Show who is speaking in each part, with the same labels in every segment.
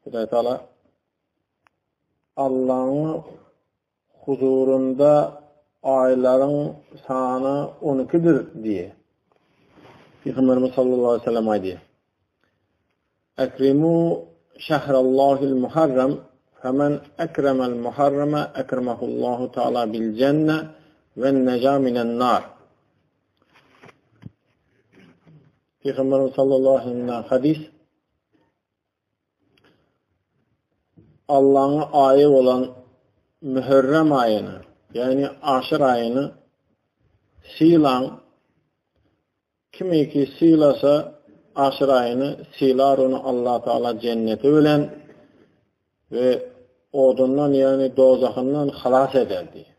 Speaker 1: Hudaý Taala Allahyň huzurynda aýlaryň sany 12-dir diýe. Pygamberimiz sallallahu aleyhi ve sellem aýdýar. Ekrimu şehrallahil muharram femen ekremel muharrama ekremehullahu taala bil cenne ve neca minen nar. Pygamberimiz sallallahu aleyhi ve sellem hadis Allahyň aýy bolan Müherrem aýyny, ýagny Aşyr aýyny sylaň. Kimiki sylasa Aşyr aýyny sylar ony Allah Taala jenneti bilen we odundan, ýagny dowzahyndan halas eder diýýär.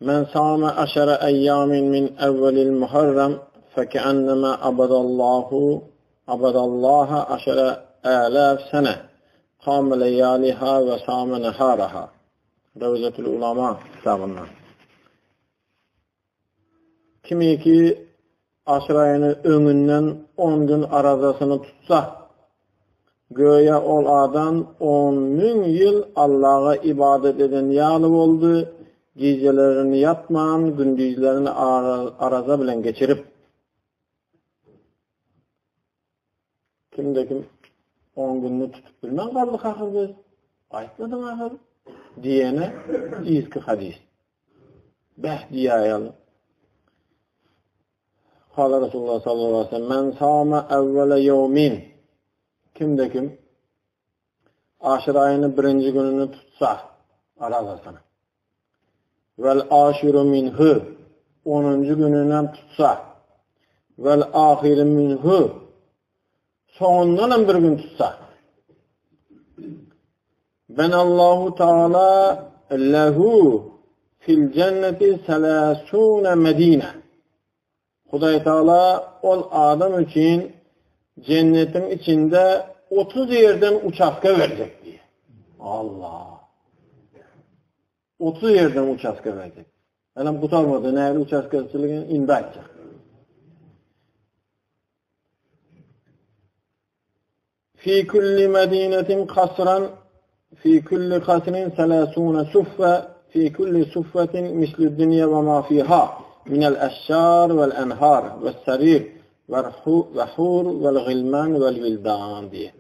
Speaker 1: Men same aşara eýýamin min ewwelil muharram fekeennema abadallahu abadallaha aşara älaf sene kame leýaliha we same neharaha. Rewzetul Ulama kitabyndan. Kimiki Aşyr aýyny öňünden on gün arazasyny tutsa, göýä ol adam 10,000 ýyl Allaha ybadat eden ýaly boldy, gijelerini ýatman, gündizlerini araza bilen geçirip. Kimde kim on gününi tutup bilmän galdyk ahyr biz. Aýtmadyň ahyr diýene yzky hadys. Beh diýäýeli. Kala Resulullah sallallahu aleyhi ve sellem men sama evvele yevmin kimde kim Aşyr aýyny birinji gününi tutsa arazasyny vel aşiru minhu onuncu gününem tutsa vel ahiru minhu soňundanam bir gün tutsa Benallahu Teala lehu fil cenneti selasune medine. Hudaý Teala ol adam üçin jennetiň içinde 30 ýerden uçastka berjek diýýär. Allah. 30 ýerden uçastka berjek. Elem gutarmady, nähili uçastkaçylygyny indi aýtjak. Fi kulli medinetin kasran fi kulli kasrin selasune suffe fi kulli suffetin misli dünýe we ma fiha minel eşşar vel enhar ve serir ve hur vel gilman vel wildan diýe.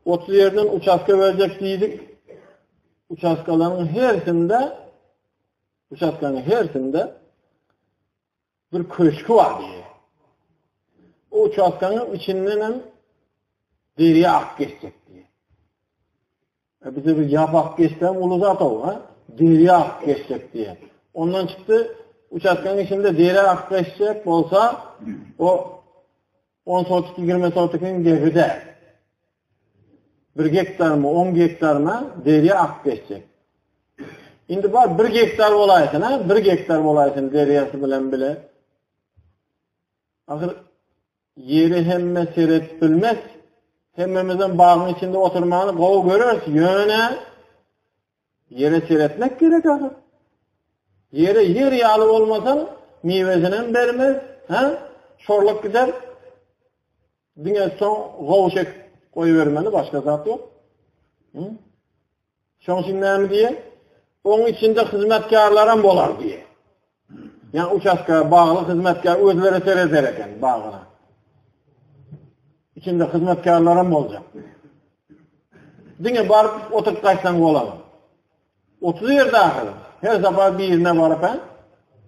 Speaker 1: 30 ýerden uçastka berjek diýdik. Uçastkalaryň hersinde uçastkanyň hersinde Bir köşgi bar diýýär. O uçastkanyň içindenem derýa akyp geçjek diýýär. E bize bir ýap akyp geçsem uly zat o, ha? Derýa akyp geçjek diýýär. Ondan çykdy, uçastkanyň içinde derýa akyp geçjek bolsa, o 10 sotik, 20 sotikiň gepi däl. Bir gektarmy, 10 gektarmy derýa akyp geçjek. Indi bar bir gektar bolaýsyn, ha? Bir gektar bolaýsyn derýasy bilen bile. Ahyr ýeri hemme seret bilmez. Hemmemizem bagyň içinde oturmany gowy göreris, ýöne ýere seretmek gerek ahyr. Ýere ýer ýaly bolmasaň, miwesini hem bermez, ha? Şorluk gider. Diňe soň gowy çekip goýbermeli, başga zat ýok. Hı? Şoň üçin näme diýýär? Oň içinde hyzmatkärlaram bolar diýýär. Ýa uçastka bagly hyzmatkär özleri sereder eken bagyna. İçinde hyzmatkärlaram boljak. Diňe baryp oturyp gaýtsaň bolar. 30 ýerde ahyr. Her sapar birine baryp, ha?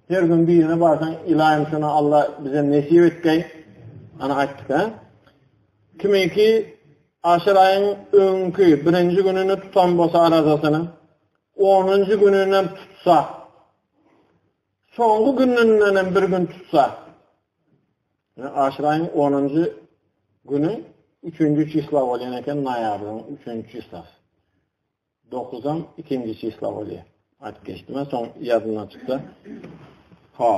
Speaker 1: Her gün birine barsaň, ilaýym şunu Allah bize nesip etgeý. Ana aýtdyk, ha? Kiminki Aşyr aýyň öňki birinji gününi tutan bolsa arazasyny, onunjy gününem tutsa, soňky günündenem bir gün tutsa, Aşyr aýyň onunjy güni üçünji çisla bolýan eken, noýabryň üçünji çislasy. Dokuzam ikinji çisla bolýar. Aýdyp geçdim, soň ýadymdan çyksa. Ha.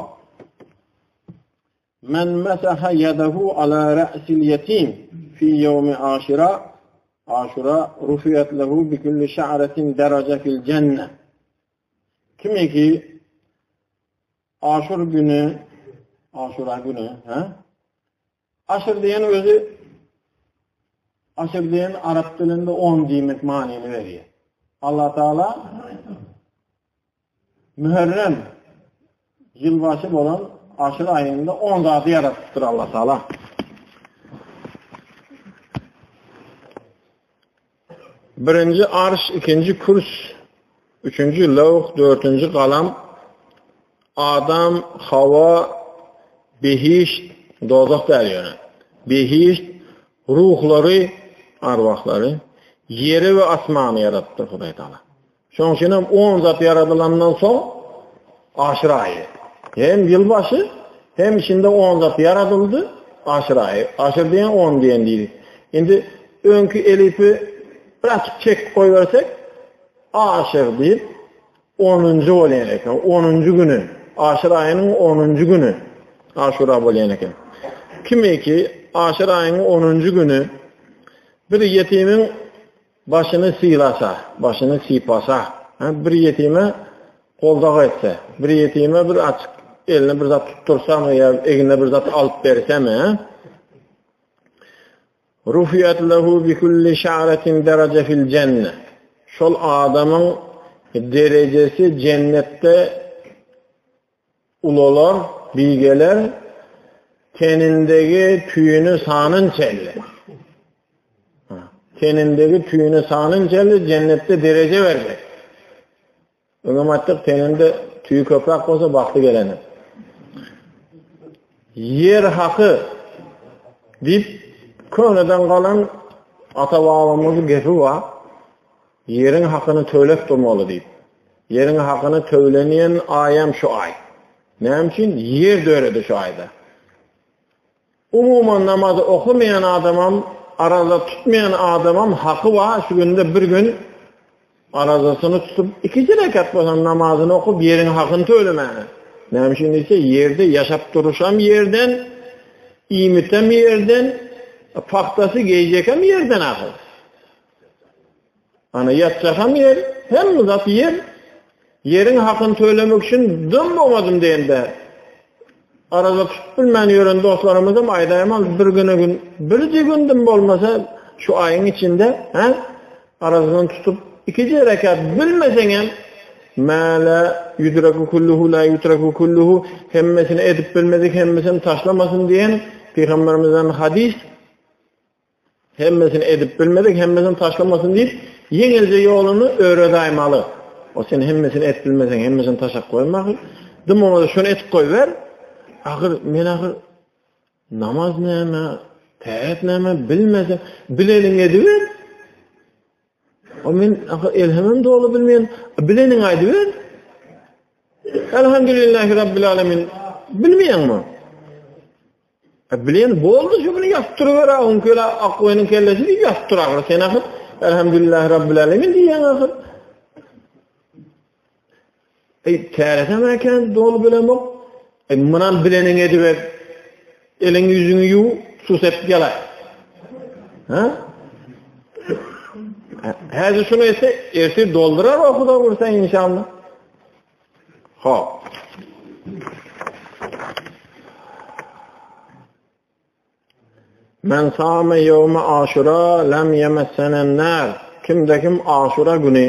Speaker 1: Men mesaha ýedehu ala ra'sil ýetim fi ýewmi aşira aşura rufiýat lehu bi kulli şa'ratin deraje fil jenne. Kimi ki Aşur günü. Aşura güni, hä? Aşyr diýen özi Aşyr diýen arap dilinde on diýmek manyny berýär. Allah Taala Müherrem ýylbaşy bolan Aşyr aýynda on zady ýaratypdyr Allah Taala. Birinji arş, ikinji kürs, üçünji lewh, dördünji galam, Adam, Hawa, behişt, dozah däl ýöne. Behişt, ruhlary, arwahlary, ýeri we asmany ýaratypdyr Hudaý Taala. Şonuň üçin hem on zat ýaradylandan soň Aşyr aýy. Hem ýylbaşy, hem içinde on zat ýaradyldy, Aşyr aýy. Aşyr diýen on diýen diýdik. Indi öňki elipi birazjyk çekip goýbersek, Aşyr diýip onunjy bolýan eken. Onunjy güni, Aşyr aýynyň onunjy güni Aşura bolýan eken. Kimiki Aşyr aýynyň onunjy güni bir ýetimiň Başyny sylasa, başyny sypasa, bir ýetime goldagy etse, bir ýetime bir açyk eline bir zat tutdursamy ýa egnine bir zat alyp bersemi, Rufiýat lehu bi kulli şa'ratin deraje fil jenne. Şol adamyň derejesi jennetde Ulalar, bigeler tenindegi tüýüni sanyn çenli. Tenindegi tüýüni sanyn çenli jennetde dereje berjek. Öňem aýtdyk, teninde tüýi köpräk bolsa bagty gelene. Ýer haky diýip köneden galan ata-babamyzyň gepi bar. Ýeriň hakyny töläp durmaly diýip. Ýeriň hakyny tölenýän aýam şu aý. Näme üçin? Ýer döredi şu aýda. Umuman namazy okamaýan adamam, araza tutmaýan adamam haky bar şu günde bir gün arazasyny tutup ikiji rekat bolsa namazyny okup ýeriň hakyny tölemäne. Näme üçin diýse ýerde ýaşap duruşam ýerden, iýmitem ýerden, pagtasy geýjekem ýerden ahyr. Ana ýatjakam ýer, hemme zat ýer. Ýeriň hakyny tölemek üçin dym bolmadym diýende, araza tutup bilmän ýören dostlarymyzam aýdaýmaly bir güne gün, birje gün dym bolmasa şu aýyň içinde, hä? Arazadan tutup ikije rekat bilmeseňem, mä la ýudreku kulluhu la ýutreku kulluhu, hemmesini edip bilmedik hemmesini taşlamasyn diýen pygamberimizden hadys. Hemmesini edip bilmedik, hemmesini taşlamasyn diýip, ýeňilje ýoluny öwredaýmaly. O sen hemmesini edip bilmeseň, hemmesini taşlap goýma ahyr. Dym bolmasa şony edip goýber. Ahyr men ahyr namaz näme, täret näme bilmesem, bileniňi ediber. O men ahyr elhemem doly bilmeýän, bileniňi aýdyber. Elhamdülillahi Rabbil alemin. Bilmeýäňmi? E bilen boldy şu bilen ýatyp duruber a oň köle ak goýnuň kellesi diýip ýatyp dur ahyr sen ahyr Elhamdülillahi Rabbil alemin diýýäň ahyr. Ey täresem eken doly bilemok. E munam bileniň ediber. Eliň ýüzüňi ýuw, suw sepip gel. Ha? Häzir şunu etse, ertir doldurar o Huda buyursa inşallah. Hop. Men same ýewme aşura lem ýemessenen nar. Kimde kim aşura güni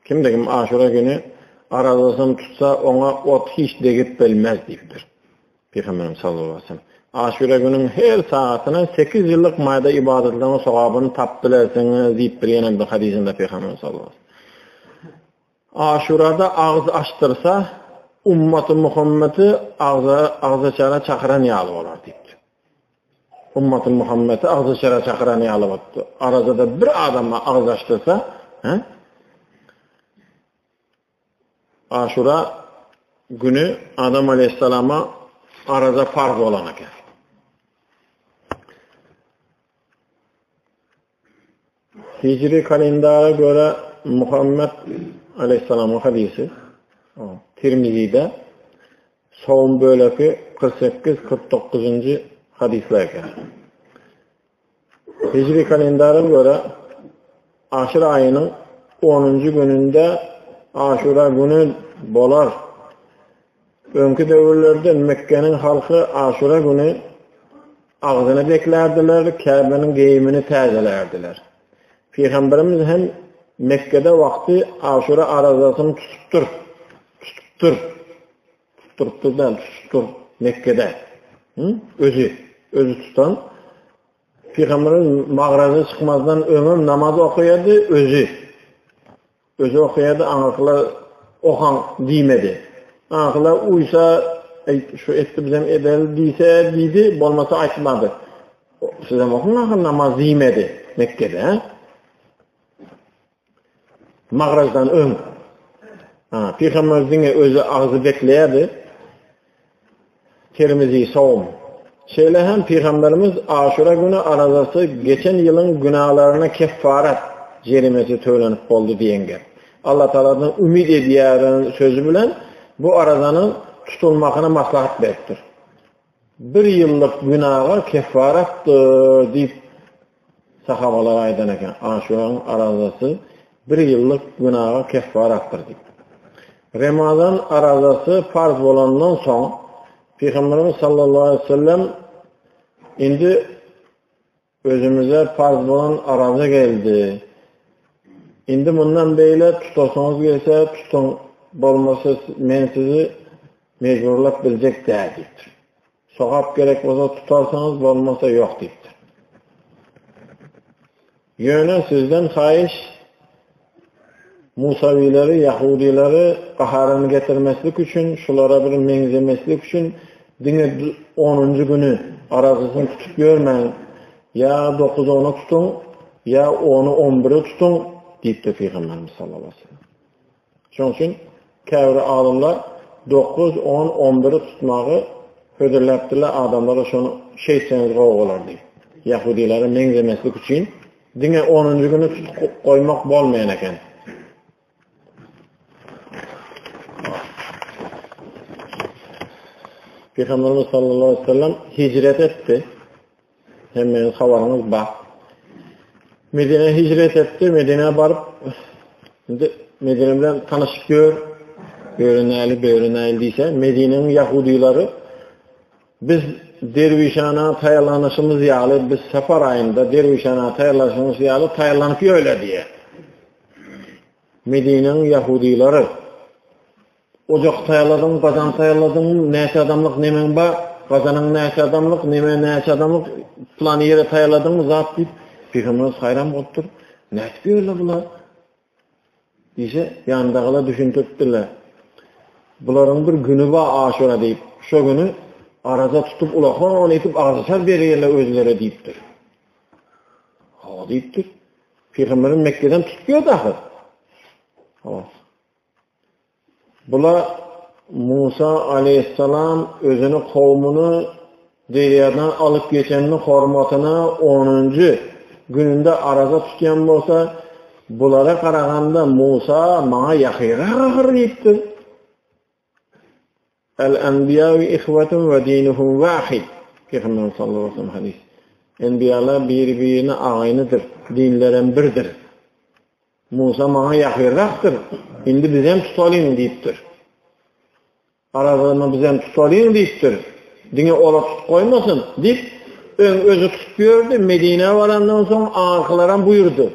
Speaker 1: Kimde kim aşura güni arazasyny tutsa oňa ot hiç degip bilmez diýipdir. Pygamberimiz sallallahu aleyhi ve sellem. Aşura günüň her sagatyna 8 ýyllyk maýda ibadatlaryň sogabyny tap bilersiňiz diýipdir ýene bir hadysynda Pygamberimiz sallallahu aleyhi ve sellem. Aşurada agyz açdyrsa, ummaty Muhammeti agza agzaçara çakyran ýaly bolar diýipdir. Ummaty Muhammeti agzaçara çakyran ýaly bolupdy. Arazada bir adama agyz açdyrsa, he? Aşura güni Adam aleyhissalama araza farz bolan eken. Hijri kalendara görä Muhammet aleýhissalamyň hadysy Tirmizide sowum böleki 48 49-njy hadyslar eken. Hijri kalendara görä Aşyr aýynyň 10-njy gününde Aşura güni bolar. Öňki döwürlerde Mekgeniň halky Aşura güni agzyny beklärdiler, Käbeniň geýimini täzelärdiler. Pygamberimiz hem Mekgede wagty Aşura arazasyny tutupdyr. Tutupdyr. Tutdurypdyr däl, tutupdyr Mekgede. Özi, özi tutan. Pygamberimiz magraja çykmazdan öňem namaz okaýardy, özi. Özi okaýardy, aňyrkylar okaň diýmedi. Aňyrkylar uýsa, eý, şu etdi bizem edeli diýse diýdi, bolmasa aýtmady. Sizem okaň ahyr namaz diýmedi Mekgede. Magrajdan öň. Ha, Pygamber diňe özi agzy bekleýärdi. Tirmizi, Sowm. Şeýle hem Pygamberimiz Aşura güni arazasy geçen ýylyň günalaryna keffarat, jerimesi tölenip boldy diýen gep. Allatagaladan umyt edýärin sözi bilen bu arazanyň tutulmagyny maslahat beripdir. Bir ýyllyk günaga keffaratdyr diýip sahabalar aýdan eken. Aşuraň arazasy bir ýyllyk günaga keffaratdyr diýip. Ramazan arazasy farz bolandan soň Pygamberimiz sallallahu aleyhi ve sellem indi Özümize parz bolan araza geldi. Indi mundan beýle tutasyňyz gelse tutuň, bolmasa men sizi mejburlap biljek däl diýipdir. Sogap gerek bolsa tutarsyňyz, bolmasa ýok diýipdir. Ýöne sizden haýyş, Musawileri, ýahudyleri gaharyny getirmeslik üçin, şulara bir meňzemeslik üçin diňe onunjy güni arazasyny tutup ýörmäň, ýa dokuz-ona tutuň, ýa ony-on bire tutuň diýipdir Pygamberimiz sallallahu aleýhi we sellem. Şonuň üçin käbir alymlar dokuz, on, on biri tutmagy hödürläpdirler, adamlara şony şeýtseňiz gowy bolar diýip. Ýahudilere meňzemeslik üçin Diňe onunjy güni tutup goýmak bolmaýan eken. Pygamberimiz sallallahu aleyhi ve sellem hicret etdi. Hemmeňiz habaryňyz bar. Medine hicret etdi. Medine baryp indi Medine bilen tanyşyp gör. Öwrenäli, öwrenäli diýse, Medinäniň ýahudilary Biz derwişana taýýarlanyşymyz ýaly, biz sapar aýynda derwişana taýýarlanyşymyz ýaly taýýarlanyp ýörler diýýär. Medinäniň ýahudylary ojak taýýarladyň, gazan taýýarladyň, näçe adamlyk nemeň bar, gazanyň näçe adamlyk, neme näçe adamlyk, plan ýere taýýarladyňmy zat diýip, Pygamberimiz haýran bolupdyr. Nädip ýörler bular? Diýse, ýanyndakylar düşündiripdirler. Bularyň bir güni bar Aşura diýip, şo güni araza tutup ulakan etip agzaçar berýärler özlere diýipdir. Hawa diýipdir. Pygamberimiz Mekgeden tutup ýördi ahyr. Hawa. Bular Musa aleýhissalam özüni kowmuny derýadan alyp geçenini hormatyna onunjy gününde araza tutýan bolsa, bulara garaganda Musa maňa ýakynrak ahyr diýipdir. El-enbiýau ihwetun we dinuhum wahid. Pygamberimiz sallallahu aleyhi ve sellem hadys. Enbiýalar biri-birine agaýnydyr, dinlerem birdir. Musa maňa ýakynrakdyr, indi bizem tutalyň diýipdir. Arazyny bizem tutalyň diýipdir. Diňe ola tutup goýmasyn diýip, öň özi tutup ýördi, Medinä barandan soň arkalarym buýurdy.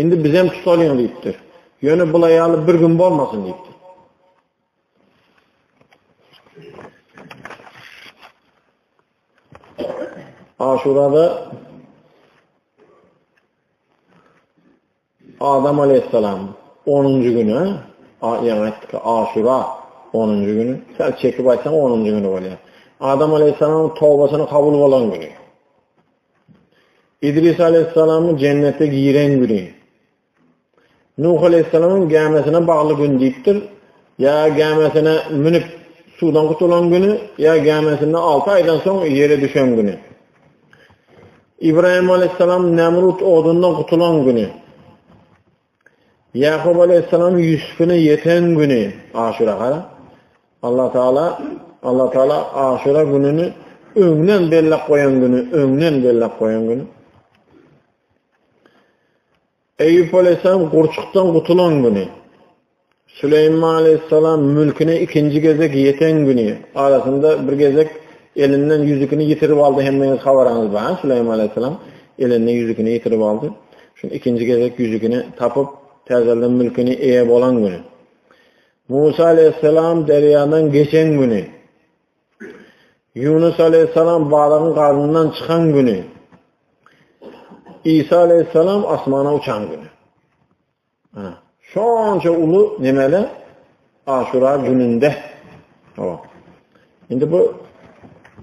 Speaker 1: Indi bizem tutalyň diýipdir. Ýöne bula ýaly bir gün bolmasyn diýipdir. Aşurada Adam aleýhissalam onunjy güni, ýaňy aýtdyk, Aşura onunjy güni, säl çekip aýtsaň onunjy güni bolýar. Adam aleýhissalamyň tobasyny kabul bolan güni. Idris aleýhissalamyň jennete giren güni. Nuh aleýhissalamyň gämesine bagly gün diýipdir. Ýa gämesine münüp suwdan gutulan güni, ýa gämesinde 6 aýdan soň ýere düşen güni. Ibrahim aleyhisselam Nemrut odundan gutulan güni. Ýakup aleyhisselam Ýusufyna ýeten güni Aşura gara. Allah Taala Allah Taala Aşura gününi öňden bellep goýan güni, öňden bellep goýan güni. Eýýup aleyhisselam gurçukdan gutulan güni. Süleýman aleýhissalam mülküne ikinji gezek ýeten güni, arasynda bir gezek elinden ýüzükini ýitirip aldy, hemmeňiz habaryňyz bar, Süleýman aleýhissalam elinden ýüzükini ýitirip aldy. Şun ikinji gezek ýüzükini tapyp, täzeden mülküne eýe bolan güni. Musa aleýhissalam derýadan geçen güni. Ýunus aleýhissalam balygyň garnyndan çykan güni. Isa aleýhissalam asmana uçan güni. Ana, şonça uly nemele Aşura gününde. Hawa. Indi bu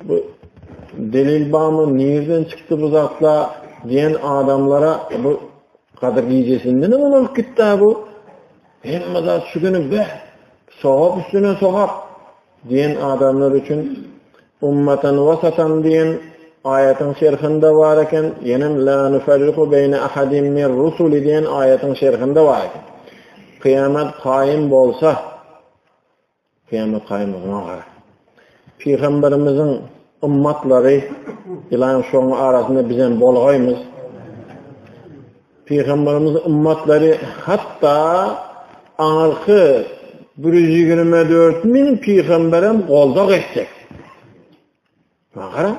Speaker 1: bu delil barmy, nirden çykdy bu zatlar diýen adamlara bu Gadyr gijesinden hem ulalyp gitdi bu. Hemme zat şu günü be, sogap üstüne sogap diýen adamlar üçin ummatan wasatan diýen aýatyň şerhinde bar eken, ýenem la nufarriku beýne ahadin min rusuli diýen aýatyň şerhinde bar eken. Kyýamat kaýym bolsa, kyýamat kaýym bolsa, gara. Pygamberimiziň ymmatlary, ylaýym şoň arasynda bizem bolgaýmyz. Pygamberimiz ymmatlary hatda aňyrky 124 mün pygamberem goldak etjek. Gara,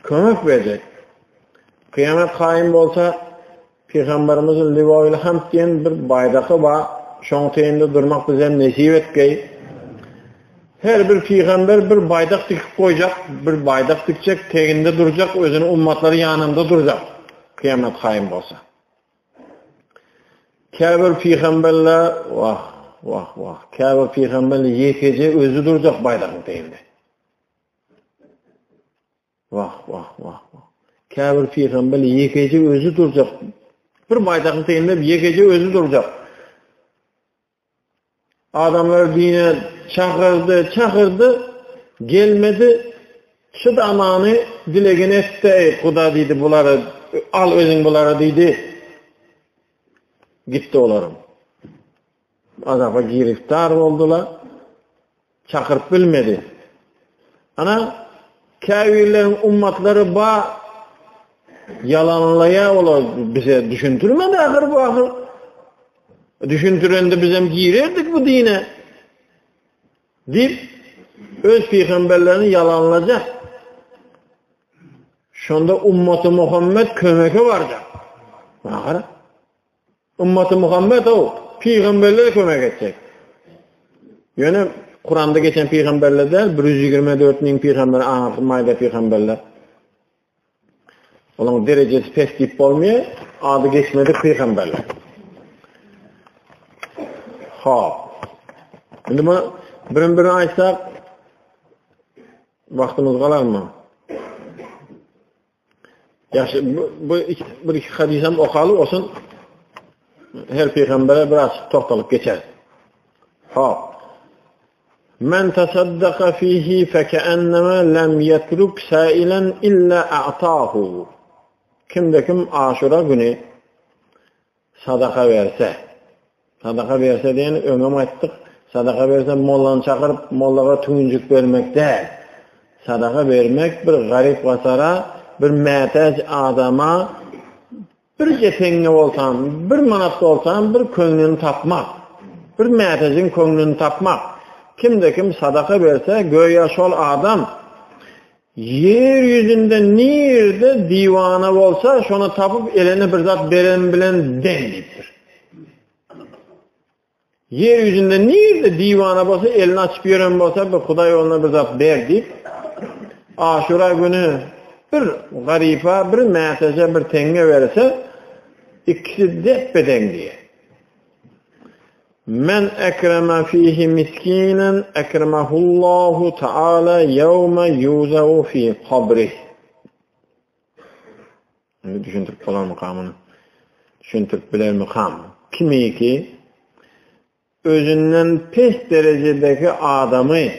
Speaker 1: kömek berjek. Kyýamat kaýym bolsa, Pygamberimiziň Liwaýul Hamd diýen bir baýdaky bar, şoň teýinde durmak bizem nesip etgeý. Her bir pygamber bir baýdak dikip goýjak, bir baýdak dikjek, teginde durjak, özüniň ummatlary ýanynda durjak. Kyýamat kaýym bolsa. Käbir pygamberler, wah, wah, wah, käbir pygamberler ýekeje özi durjak baýdagyň teýinde. Wah, wah, wah, wah. Käbir pygamber ýekeje özi durjak. Bir baýdagyň teýinde ýekeje özi durjak. Adamlar dine çagyrdy, çagyrdy, gelmedi. Çydamany dilegini etdi, eý Huda diýdi, bulary al özüň bulary diýdi. Gitdi olaryň. Azaba giriftar boldular. Çakyryp bilmedi. Ana, käbirleriň ummatlary ba ýalanlaýar olar bize düşündirmedi ahyr bu ahyr. Düşündirende bizem girerdik bu dine. Diýip öz pygamberlerini ýalanlajak. Şonda ummaty Muhammed kömeke barjak. Ahyr. Ymmaty Muhammet ow, pygamberlere kömek etjek. Ýöne Kuranda geçen pygamberler däl, 124 mün pygamber aňyrky maýda pygamberler. Olaryň derejesi pes diýip bolmaýar, ady geçmedik pygamberler. Ha. Indi bu birin-birin aýtsak wagtymyz galarmy? Ýagşy, bu, bu bir iki hadys hem okaly, olsun her pygambere biraz togtalyp geçer. Hop. Men tasaddaka fihi fekeennema lem yetruk sailen illa a'tahu. Kimde kim Aşura günü Sadaka berse. Sadaka berse diýeni öňem aýtdyk. Sadaka berse mollany çakyryp, mollaga tüwünjik bermek däl. Sadaka bermek bir garyp-gasara, bir mätäç adama birje teňňe bolsam, bir manat bolsam bir köňlüni tapmak. Bir mätäjiň köňlüni tapmak. Kimde-kim sadaka berse, göýä şol adam Ýer ýüzünde nirde diwana bolsa, şony tapyp eline bir zat beren bilen deň diýipdir. Ýer ýüzünde nirde diwana bolsa, elini açyp ýören bolsa, bir Hudaý ýoluna bir zat ber diýip, Aşura güni bir garypa, bir mätäje bir teňňe berse, ikisi depbe-deň diýýär. Men ekreme fihi miskinen ekremehullahu taala ýewme ýuzagu fi kabrih. Indi düşündirip bolarmyka muny? Düşündirip bilermikam? Kimiki özünden pes derejedeki adamy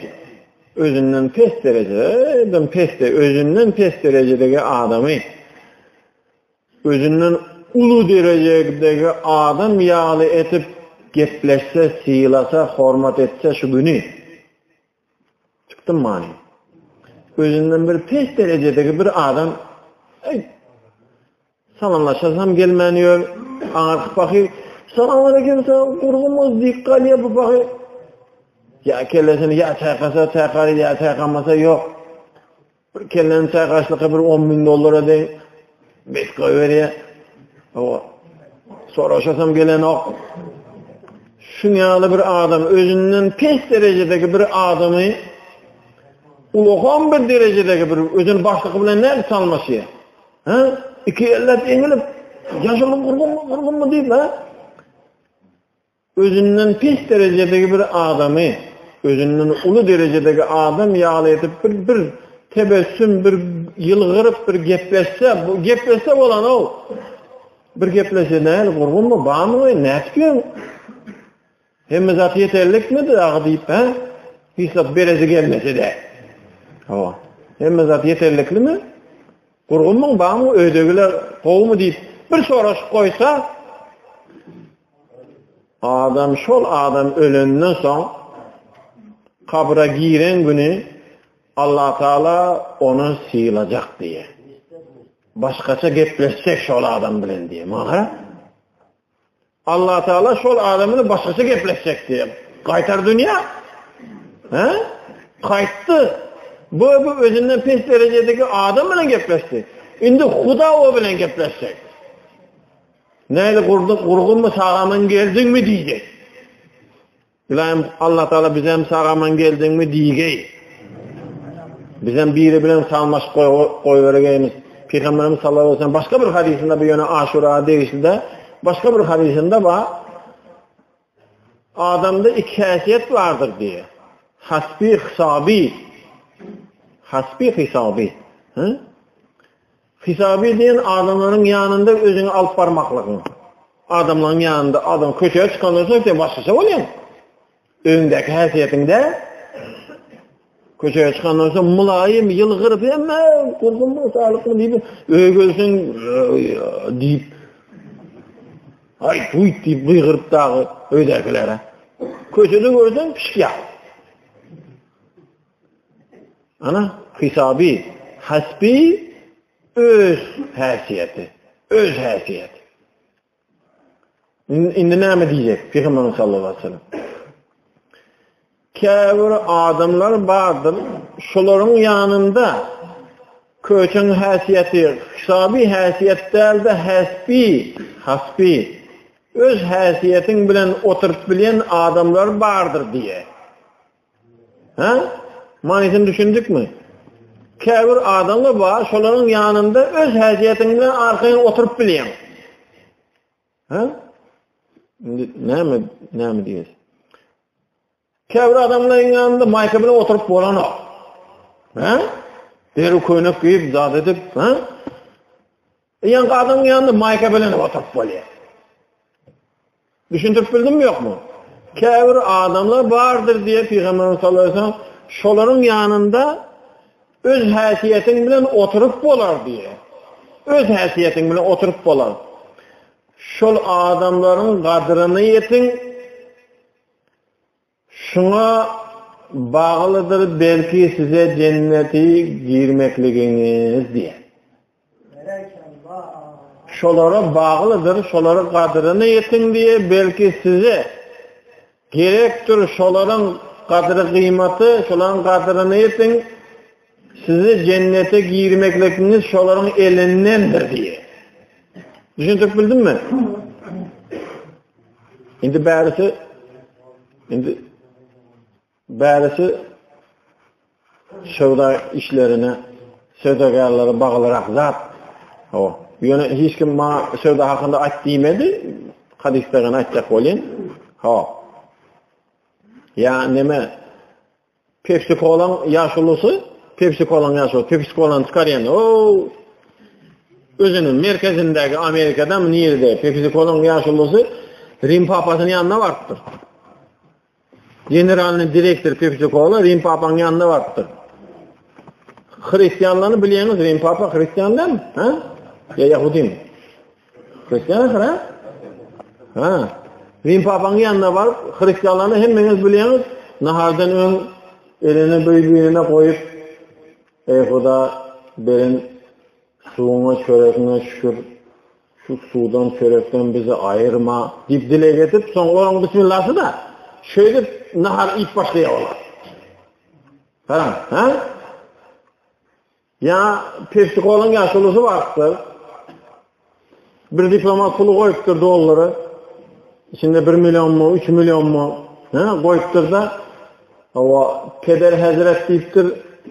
Speaker 1: özünden pes derejede, pes de özünden pes derejedeki adamy Özünden uly derejedegi adam ýaly etip gepleşse, sylasa, hormat etse şu güni. Çykdym many. Özünden bir pes derejedegi bir adam Eý, salamlaşasam gelmän ýör, aňyrky pahyr. Salam aleýkum, gurgunmyz diýip galýar bu bagy. Ýa kellesini ýa çaýkasa çaýkar, ýa çaýkamasa ýok. Bir kelleni çaýkaşlyka bir 10 müň dollara deň bes goýberýär. Hawa. Soraşasam gelenok. Şuň ýaly bir adam özünden pes derejedeki bir adamy ulakan bir derejedeki bir özüni başlyk bilen nädip salmaşýar? Hä? Iki elläp eňilip, ýaşuly gurgunmy, gurgunmy diýip, hä? Özünden pes derejedeki bir adamy, özünden uly derejedeki adam ýaly edip bir bir tebessüm, bir ýylgyryp bir gepleşse, bu gepleşse bolan-ow. Bir gepleşse nähili gurgunmy, barmy, nätip ýörüň? Hemme zat ýeterlikmi dagy diýip, hä? Hiç zat beresi gelmese-de. Hawa. Hemme zat ýeterliklimi? Gurgunmyň, barmyň, öýdegiler gowumy diýip, bir soraşyp goýsa, adam şol adam ölenden soň kabra giren güni Allatagala ony sylajak diýýär. Başgaça gepleşjek şol adam bilen diýýär. Maňa gara. Allatagala şol adam bilen başgaça gepleşjek diýýär. Gaýtar dünýä. Hä? Gaýtdy. Bu bu özünden pes derejedeki adam bilen gepleşdi. Indi Huda o bilen gepleşjek. Näli gurduň, gurgunmy, sag-aman geldiňmi diýjek. Ylaýym Allatagala bizem sag-aman geldiňmi diýgeý. Bizem biri bilen salmaşyp goýberegeýmiz. Pygamberimiz sallallahu aleyhi ve sellem başga bir hadysynda bu ýöne Aşura degişli-de, başga bir hadysynda bar. Adamda iki häsiýet bardyr diýýär. Hasbi hisabi. Hasbi hisabi. Hä? Hisabi diýen adamlaryň ýanynda özüňi alyp barmaklygyň. Adamlaryň ýanynda adam köçä çykandan soň sen başgaça bolýaň. Öňdäki häsiýetiňde köçä çykandan soň mylaýym, ýylgyryp hemme gurgunmy, saglykmy diýip, öýe gelseň diýip aý tuýt diýip gygyryp dagy öýdäkilere. Köçede görseň pişik ýaly. Ana, hisabi, hasbi öz häsiýeti, öz häsiýeti. Indi näme diýjek Pygamberimiz sallallahu aleyhi ve sellem? Käbir adamlar bardyr, şolaryň ýanynda köçüň häsiýeti, hisabi häsiýet däl-de hasbi, hasbi, öz häsiýetiň bilen oturyp bilýän adamlar bardyr diýýär. Hä? Manysyny düşündikmi? Käbir adamlar bar, şolaryň ýanynda öz häsiýetiň bilen arkaýyn oturyp bilýäň. Hä? Indi näme, näme diýýäs? Käbir adamlaryň ýanynda maýka bilen oturyp bolanok. Hä? Deri köýnek geýip, zat edip, hä? Ýaňky adamyň ýanynda maýka bilen oturyp bolýar. Düşündirip bildimmi ýokmy? Käbir adamlar bardyr diýip Pygamberimiz sallallahu aleyhi ve sellem şolaryň ýanynda öz häsiýetiň bilen oturyp bolar diýýär. Öz häsiýetiň bilen oturyp bolar. Şol adamlaryň gadryny ýetiň. Şuňa baglydyr belki size jenneti girmekligiňiz diýen. Şolara baglydyr, şolary gadryny ýetiň diýe, belki size gerekdir şolaryň gadry gyýmaty, şolaryň gadryny ýetiň, size jennete girmekligiňiz şolaryň elindendir diýe. Düşündirip bildimmi? Indi bärisi indi bärisi söwda işlerine, söwdagärlere baglyrak zat. Hawa. Ýöne hiç kim maňa söwda hakynda aýt diýmedi. Hadysda gana aýtjak bolýan. Hawa. Ýa neme Pepsi Colaň ýaşulusy, Pepsi Colaň ýaşulusy, Pepsi Colany çykarýan, o özüniň merkezindäki Amerikadamy nirede, Pepsi Colaň ýaşulusy Rim papasynyň ýanyna barypdyr. Generalnyý direktor Pepsi Cola Rim papaň ýanyna barypdyr. Hristianlaryny bilýäňiz, Rim papa hristian dälmi? Ha? Ýa ýahudimi? Hristian ahyr, ha? Ha. Rim papaň ýanyna baryp, hristianlaryny hemmeňiz bilýäňiz, nahardan öň elini bir-birine goýup, Eý Huda, beren suwuňa, çöregiňe şükür. Şu suwdan, çörekden bizi aýyrma diýip dileg edip, soň olaryň bismillasy-da, şeýdip nahar iýip başlaýar olar. Garaň, hä? Ýa Pepsi-Kolaň ýaşulusy barypdyr. Bir diplomat puly goýupdyr dollary. Içinde 1 millionmy, 3 millionmy, hä, goýupdyr-da. Hawa, peder hezret diýipdir,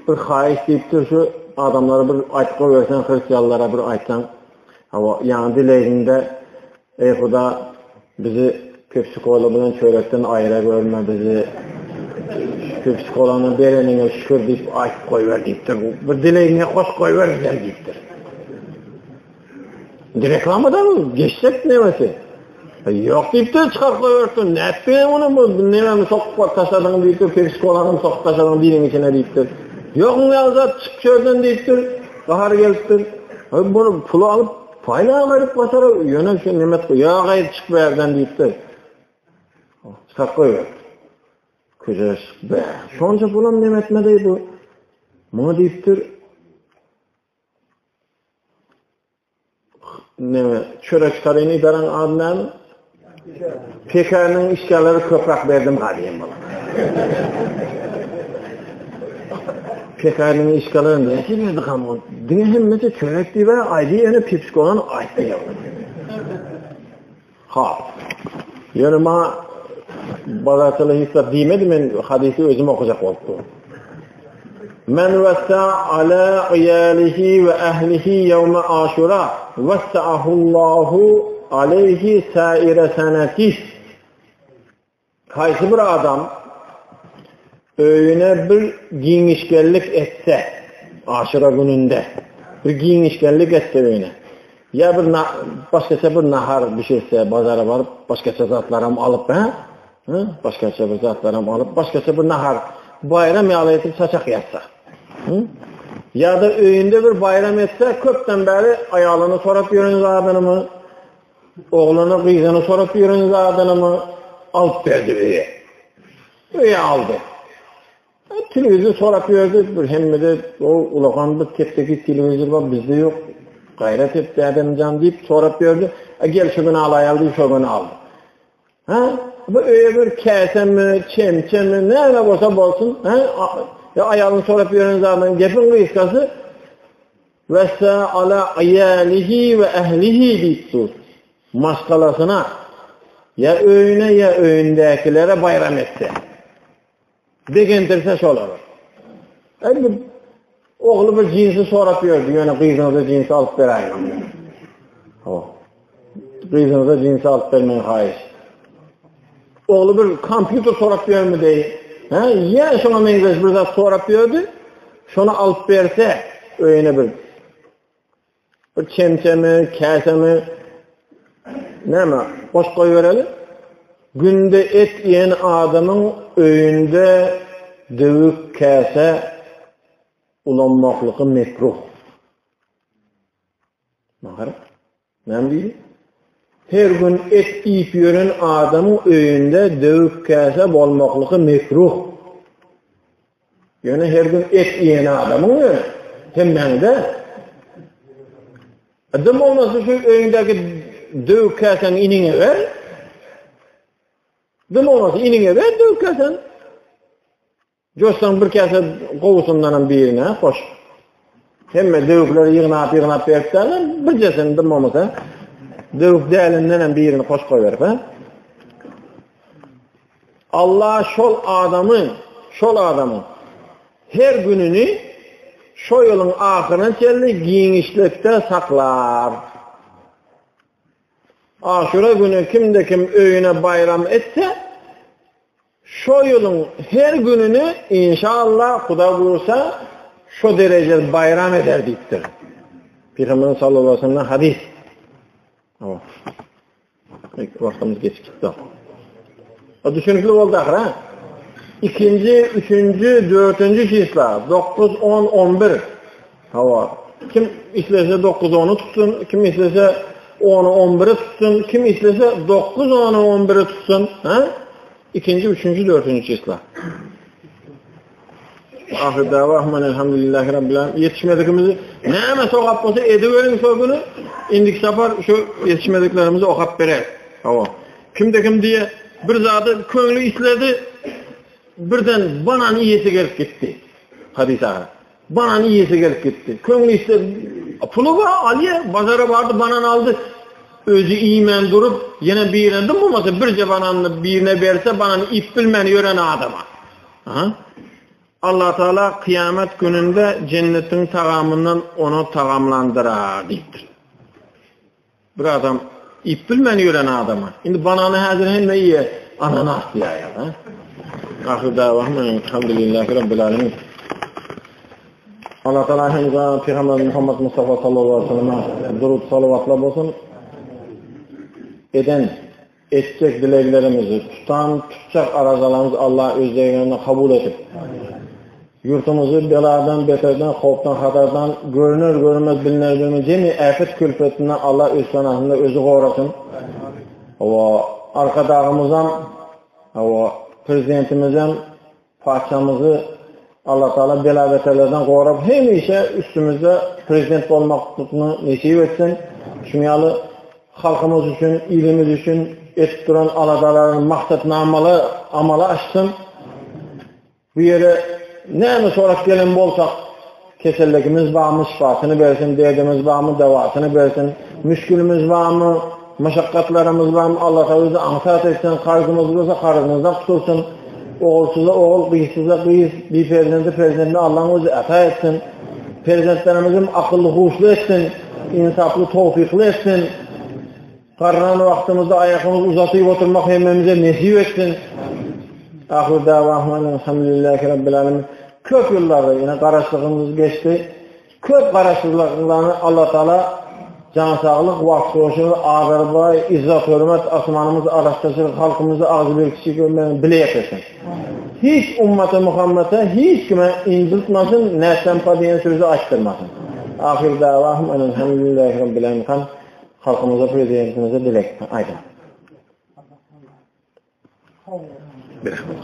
Speaker 1: bir haýyş diýipdir, şu adamlara bir aýtyp goýberseň, hristianlara bir aýtsaň. Hawa, ýaňy dilegiňde, Eý Huda, bizi Pepsi-kola bilen çörekden aýra görme, bizi Pepsi-kolany bereniňe şükür diýip aýtyp goýber diýipdir. Bir dilegiňe goş goýber bizem diýipdir. Indi reklamada bu geçjek nemesi. Ýok diýipdir, çykaryp goýberipdir. Nätdiň ony bu nememi sokup taşladyň diýipdir, Pepsi-kolany sokup taşladyň diliň içine diýipdir. Ýok muň ýaly zat çyk çölden diýipdir. Gahary gelipdir. Bunu puly alyp paýla berip basara ýöne şu nemet ýok aý çyk bu ýerden diýipdir. Çykaryp goýberipdir. Köçe çyk be. Şonça pulam nemetmedi bu. Muňa diýipdir. Neme, çörek çykaryny daraň ady näme? Pekarnyň işgärleri köpräk berdim ha diýen bolar. Pekarnyň işgärleri näçe berdi ham ol? Diňe hemmesi çörek diýip aýdy, ýöne pepsi-kolany aýtmaýar. Ha. Ýöne maňa bazarçyly hiç zat diýmedi, men hadysy özüm okajak bolup durun. Men wessa ala iýalihi we ehlihi ýewme aşura wessa'ahullahu aleýhi saire senetih. Haýsy bir adam öýüne bir giňişgenlik etse, aşura gününde bir giňişgenlik etse öýüne, ýa bir başgaça bir nahar bişirse, bazara baryp başgaça zatlaram alyp, hä? Başgaça bir zatlaram alyp, başgaça bir nahar, baýram ýaly etip saçak ýazsa. Ýa-da öýünde bir baýram etse, köpden bäri aýalyny sorap ýören zadynymy, Oglana gyzyny sorap ýören zadynymy alyp berdi öýe. Öýe aldy. E, telewizor sorap ýördi, bir hemmede o ulakan bir tepdeki telewizor bar, bizde ýok. Gaýrat et dädemjan diýip sorap ýördi. E, gel şu gün alaýaly diýip şo gün aldy. Ha, bu öýe bir käsemi, çemçemi, näme bolsa bolsun, ha, ya aýalyny sorap ýören zadynyň gepiň gysgasy Wessa ala aýalihi we ehlihi diýip dur. Maşgalasyna, ýa öýüne, ýa öýündäkilere baýram etse. Begendirse şolary. Indi ogly bir jinsi sorap ýördi, ýöne gyzyňyza jinsi alyp beräýiň. Hawa. Gyzyňyza jinsi alyp bermegi haýyş. Ogly bir kompýuter sorap ýörmi deý. Hä, ýa şoňa meňzeş bir zat sorap ýördi. Şony alyp berse, öýüne bir bir çemçemi, käsemi näme, goş goýbereli. Günde et iýen adamyň öýünde döwük käse ulanmaklygy mekruh. Maňa Näme diýdi? Her gün et iýip ýören adamyň öýünde döwük käse bolmaklygy mekruh. Ýöne her gün et iýen adamyň ýöne hemmäňde. Adam bolmasa şu öýündäki döwük käsäni iniňe ber. Dym bolmasa iniňe ber döwük käsäni. Joşsaň bir käse gowusyndanam birine goş. Hemme döwükleri ýygnap-ýygnap beripdirler, birjesini dym bolmasa, döwük dälindenem birini goşup goýberip, ha? Allah şol adamy, şol adamyň her gününi şo ýylyň ahyryna çenli giňişlikde saklar. Aşura güni kimde-kim öýüne baýram etse, Şo ýylyň her gününi inşallah Huda buýursa şo derejede baýram eder diýipdir. Pygamberimiz sallallahu aleyhi ve sellemden hadys. Hawa. Wagtymyz geçip gitdi. O düşünikli boldy ahyr ha. Ikinji, üçünji, dördünji çisla 9, 10, 11. Hawa. Kim islese 9 ony tutsun, kim islese 10-y 11-i tutsun, kim islese 9 ony 11-i tutsun, ha? Ikinji, üçünji, dördünji çisla. Ahyr dawahum elhamdülillahi rabbil alamin. Ýetişmedigimizi näme sogap bolsa ediberiň şo güni. Indiki sapar şu ýetişmediklerimizi okap berer. Hawa. Kimde kim diýe bir zady köňli isledi, birden banan iýesi gelip gitdi. Hadys aga. Banan iýesi gelip gitdi. Köňli isledi. Puly bar, alýa, bazara bardy, banan aldy. Özi iýmän durup, ýene birine dym bolmasa birje bananyny birine berse, banany iýip bilmän ýören adama. Aha. Allah Taala kyýamat gününde jennetiň tagamyndan ony tagamlandyrar diýipdir. Bir adam iýip bilmän ýören adama. Indi banany häzir hemme iýýär, ananas diýýär, ha? Ahyr dawahum elhamdülillahi rabbil alamin. Allah Taala hemza Peygamber Muhammed Mustafa sallallahu aleyhi ve selleme durut salavatlar bolsun. Eden Etjek dileglerimizi, tutan, tutjak arazalarymyzy Allah öz dergähinde kabul edip, ýurtumyzy beladan, beterden, howpdan, hatardan, görüner, görünmez, biliner, bilinmez jemi äpet külpetinden Allah öz penasynda özi gorasyn. Hawa, Arkadagymyzam, hawa, Prezidentimizem Patyşamyzy Allatagala bela-beterlerden gorap, hemişe üstümizde prezident bolmaklygyny nesip etsin. Şuň ýaly halkymyz üçin, ilimiz üçin edip duran aladalaryny maksatnamaly amala aşsyn. Bu ýere näme sorap gelen bolsak, keselligimiz barmy, şypasyny bersin, derdimiz barmy, dawasyny bersin, müşgilimiz barmy, Maşakgatlarymyz barmy Alla özi aňsat etsin, karzymyz bolsa karzymyzdan gutulsyn. Ogulsyza ogul, gyzsyza gyz, biperzende perzendini Allaň özi ata etsin. Perzentlerimizem akylly huşly etsin, ynsaply towfykly etsin. Garran wagtymyzda aýakymyzy uzatyp oturmak hemmemize nesip etsin. Ahyr dawahum elhamdülillahi rabbil alamin. Köp ýyllarda ýene garaşlygymyz geçdi. Köp garaşsyzlyklaryny Allah Taala jan saglyk, wagt hoşlugy, azarbaý, izzat, hörmet, asmanymyz arassaçylyk, halkymyzy agzybirkiçilik bilen bile ýaşasyn. Hiç ummaty Muhammete hiç kime ynjytmasyn, nätsempa diýen sözi aýtdyrmasyn. Ahyr dawahum enelhamdülillahi rabbil alamin. Halkymyza, prezidentimize dilek aýdyň. Birahmet.